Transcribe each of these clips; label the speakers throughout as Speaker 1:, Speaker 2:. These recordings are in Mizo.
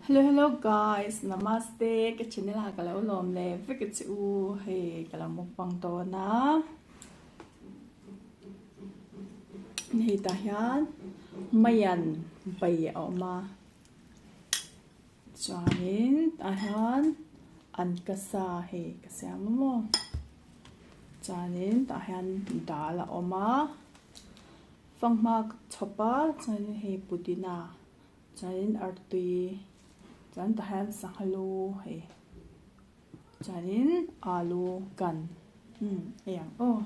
Speaker 1: Hello hello guys namaste ka channel ah ka lo lawm leh vek a che u hei ka lo mukbang dawn a hei tah hian maian bai a awm a chuanin tah hian an ka sa hei ka siam a maw chuanin tah hian dal a awm a fanghma ka chhawp a chuanin hei pudina. Chuanin artui chuan tah hian sangha lu hei chuanin alu kan umm ei ang aw.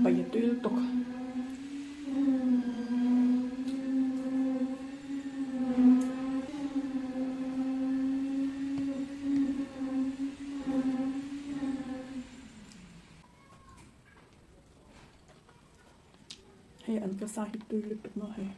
Speaker 1: Paih a tui lutuk. Hei an ka sa hi tui lutuk maw hei.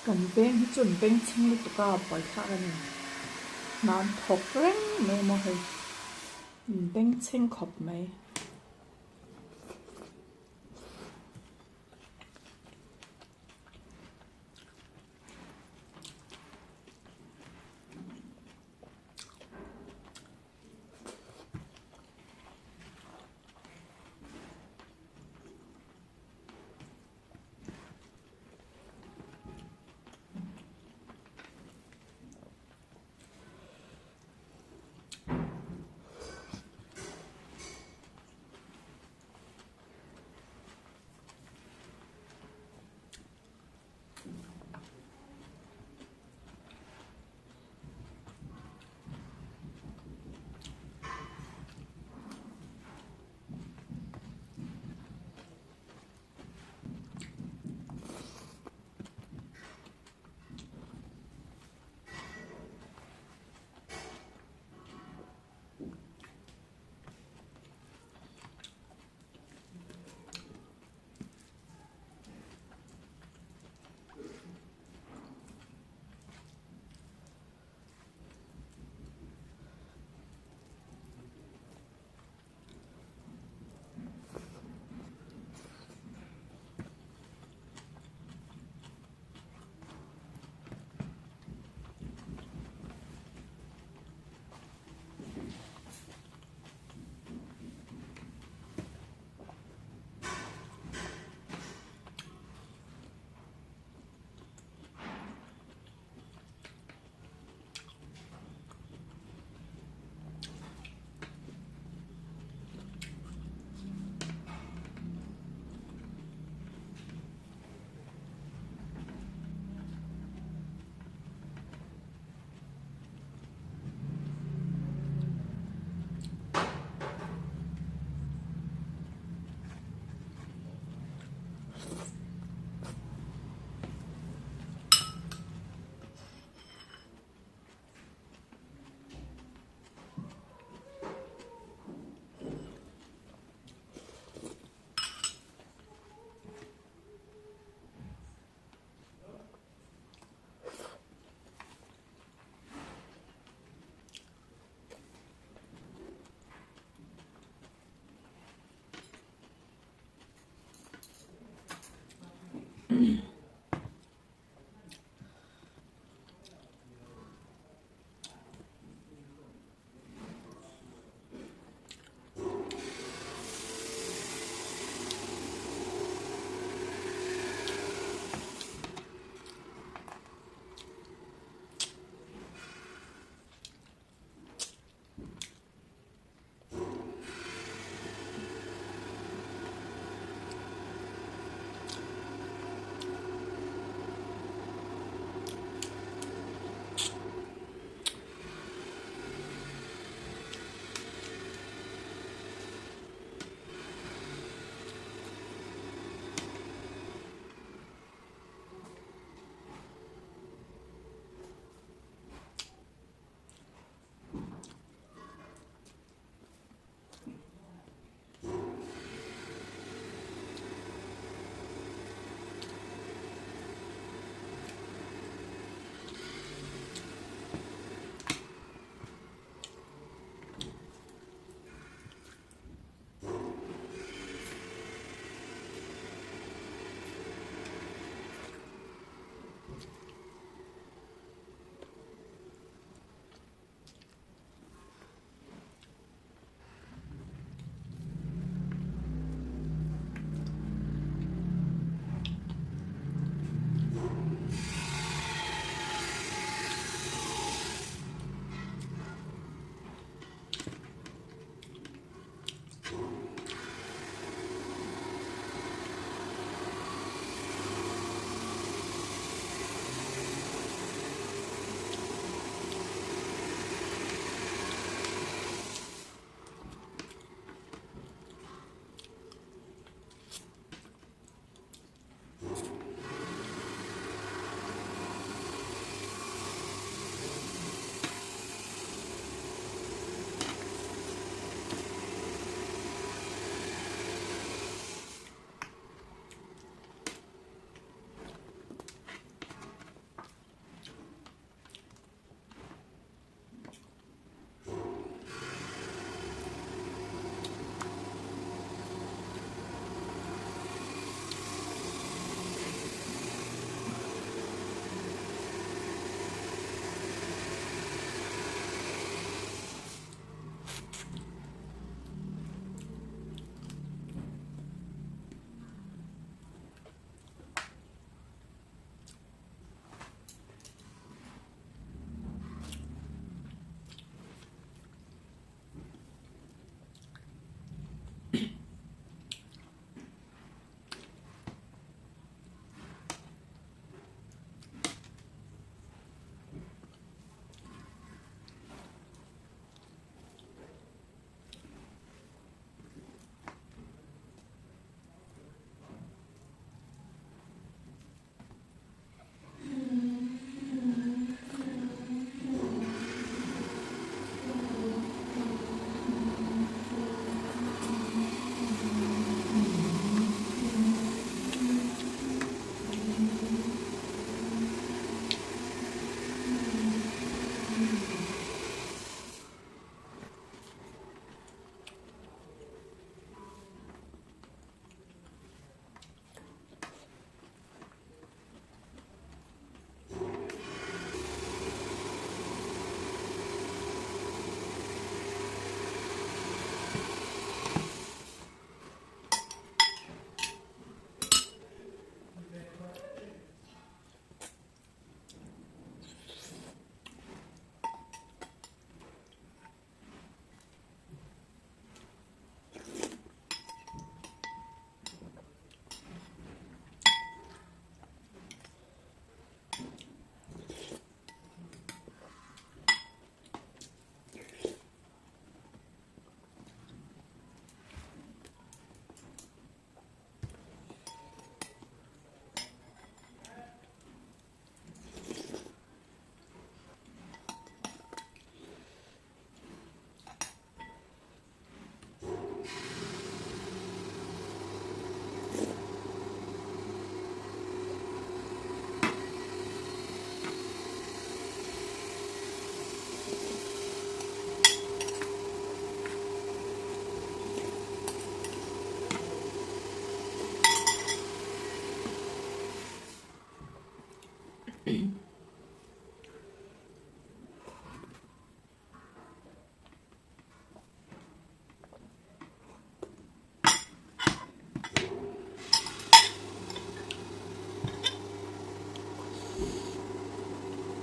Speaker 1: Kan veng hi chu an veng chhing lutuk a buaithlak a ni. Hna an thawk reng mai maw hei. An beng chhing khawp mai.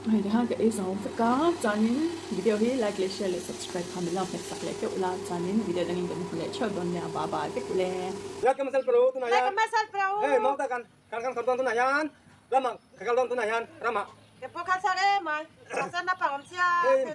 Speaker 1: Hei tikhan ka ei zo vek a, chuanin video hi like leh share leh subscribe kha min lo hmet sak leh keuh la, chuanin video dangin kan hmu leh theuh dawn nia, bye bye vek le.
Speaker 2: Like ka masal pro tunah hian hei mauta kan kan kan khawr dawn tunah hian ramah ka kal dawn tunah hian ramah.
Speaker 3: Ke pawh kha chak em mai, chak chuan naupang awm chiang.